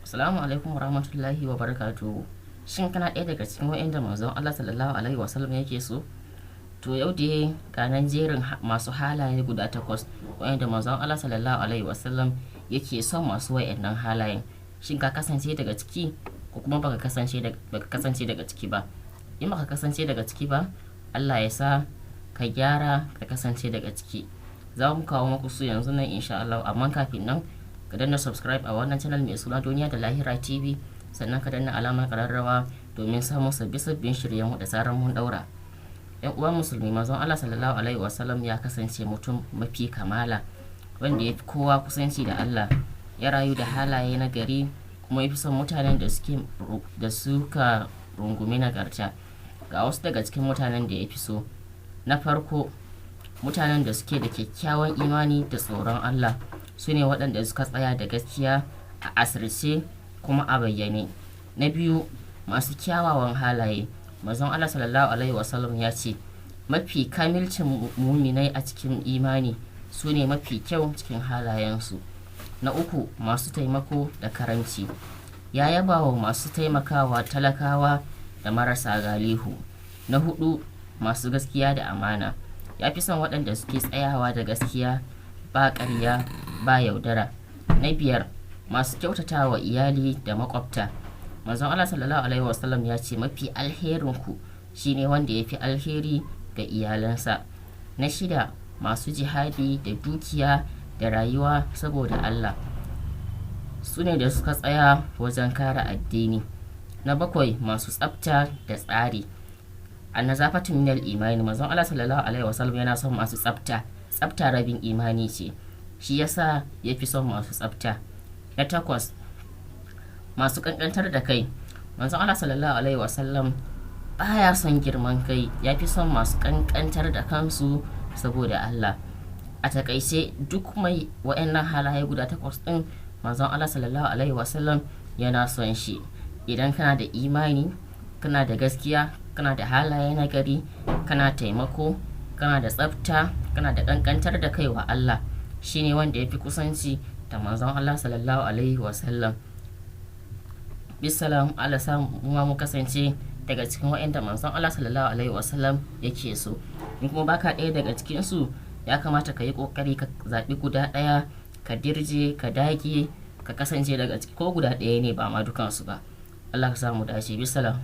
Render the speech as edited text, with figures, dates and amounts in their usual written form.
Assalamu alaikum warahmatullahi wabarakatuh. Shin kana ɗaya daga cikin waɗanda manzon Allah sallallahu alaihi wasallam yake so? To yau dai ga nan jerin masu halaye guda takwas waɗanda manzon Allah sallallahu alaihi wasallam yake son masu waɗannan halayen. Shin ka kasance daga ciki ko kuma baka kasance daga ciki ba? In baka kasance daga ciki ba, Allah ya sa ka gyara ka kasance daga ciki. Za mu kawo muku su yanzu nan insha Allah, amma kafin nan ka danna subscribe a wannan channel mai suna Duniya da Lahira TV, sannan ka danna alamar kararrawa domin samun sabbi sabbin shiryen da zarar mun daura. Yan uwa musulmi, manzon Allah sallallahu alaihi wasallam ya kasance mutum mafi kamala wanda ya fi kowa kusanci da Allah, ya rayu da halaye na gari, kuma ya fi son mutanen da suka rungumi nagarta. Ga wasu daga cikin mutanen da ya fi so. Na farko, mutanen da suke da kyakkyawan imani da tsoron Allah, su ne waɗanda suka tsaya da gaskiya a asirce kuma a bayyane. Na biyu, masu kyawawan halaye. Manzon Allah sallallahu alaihi wasallam ya ce, "Mafi kamilcin muminai a cikin imani su ne mafi kyau cikin halayensu." Na uku, masu taimako da karamci. Ya yaba wa masu taimakawa talakawa da marasa galihu. Na hudu, masu gaskiya da amana. Ya fi son waɗanda suke tsayawa da gaskiya, ba ƙarya ba yaudara. Na biyar, masu kyautatawa iyali da makwabta. Manzon Allah sallallahu alaihi wasallam ya ce, "Mafi alherinku shine wanda ya fi alheri ga iyalansa." Na shida, masu jihadi da dukiya da rayuwa saboda Allah, su ne da suka tsaya wajen kare addini. Na bakwai, masu tsafta da tsari. Annazafatu minal imani. Manzon Allah sallallahu alaihi wasallam yana son masu tsafta. Tsafta rabin imani ce, shi yasa ya fi son masu tsafta. Na takwas, masu kankantar da kai. Manzon Allah sallallahu alaihi wasallam baya son girman kai, ya fi son masu kankantar da kansu saboda Allah. A takaice, duk mai wa'annan halaye guda takwas din, manzon Allah sallallahu alaihi wasallam yana son shi. Idan kana da imani, kana da gaskiya, kana da halaye na gari, kana taimako, kana da tsafta, kana da kankantar da kai wa Allah, shine wanda ya fi kusanci da manzon Allah sallallahu alaihi wasallam. Bisalam. Allah sa mu ma mu kasance daga cikin waɗanda manzon Allah sallallahu alaihi wasallam yake so. In kuma baka ɗaya daga cikin su, ya kamata ka yi ƙoƙari ka zaɓi guda ɗaya, ka dirje, ka dage, ka kasance daga ciki, ko guda ɗaya ne, ba ma dukansu ba. Allah ka samu dace. Bisalam.